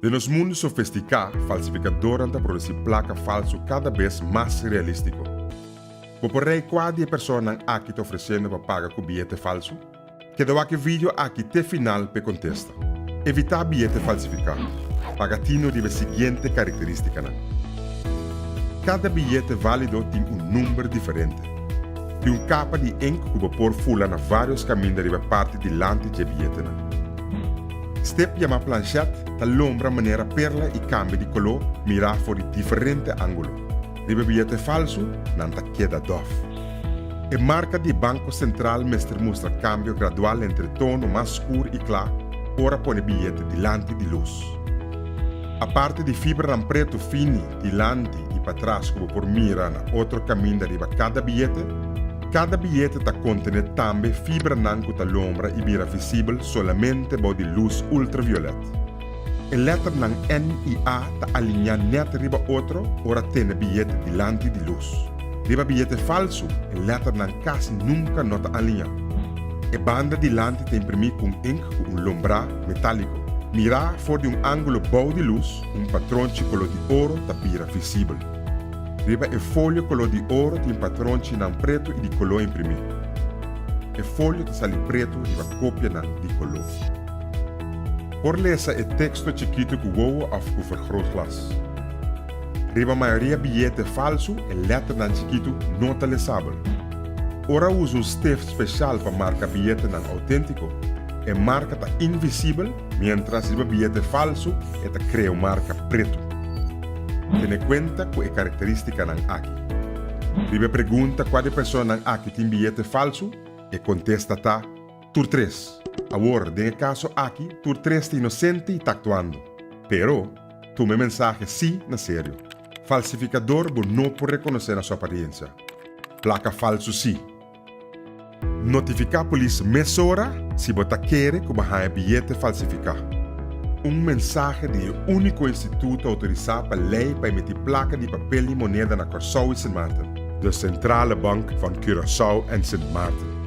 Den nos mundu sofistiká, falsifikadornan ta produsí plaka falsu kada bes mas realístiko. Bo por rei kua di e personanan aki ta ofresiendo pa paga ku biyete falsu? Keda wak e video aki te final p'e kontesta. Evitá biyete falsifiká. Paga tino riba e siguiente karakterístikanan. Kada biyete válido tin un number diferente. Tin un kapa di ink ku bo por fula na vários kaminda riba e parti dilanti dje biyetenan. Stip yamá planchet ta lombra manera perla i kambia di koló mirá for di diferente ángulo. Riba biyete falsu nan ta keda dòf. E marka di Banko Sentral mester mustra kambio gradual entre tono mas skur i kla ora pone biyete dilanti di lus. Aparte di fibranan pretu fini dilanti i patras ku bo por mira na otro kaminda riba kada biyete, kada biyete ta kontené tambe fibranan ku ta lombra i bira visibel solamente bou di lus ultraviolet. E lèternan N i A ta aliñá nèt riba otro ora tene biyete dilanti di lus. Riba biyete falsu e lèternan kasi nunka no ta aliñá. E banda dilanti ta imprimí ku un ink ku un lombrá metáliko. Mirá for di un ángulo bou di lus, un patronchi koló di oro ta bira visibel. Riba e folio koló di oro tin patronchinan pretu i di koló imprimí. E folio ta sali pretu riba kopianan di koló. Por lesa e teksto chikitu ku wowo òf ku vergrootglas. Riba mayoria biyete falsu e lèternan chikitu no ta lesabel. Ora usa un stift speshal pa marka biyetenan outéntiko, e marka ta invisibel miéntras riba biyete falsu e ta krea un marka pretu. Tene kuenta ku e karakterístikanan aki. Riba e pregunta kua di e personanan aki tin biyete falsu, e kontesta ta, Tur tres. Awor, den e kaso aki, tur tres ta inosente i ta aktuando. Pero, tuma e mensahe sí na serio. Falsifikador bo no por rekonosé na su apariencia. Plaka falsu sí. Notifiká polis mesora si bo ta kere ku bo haña biyete falsifiká. Un mensahe di e úniko instituto outorisá pa lei pa emití plaka di papel i moneda na Kòrsou i Sint Maarten, de Centrale Bank van Curaçao en Sint Maarten.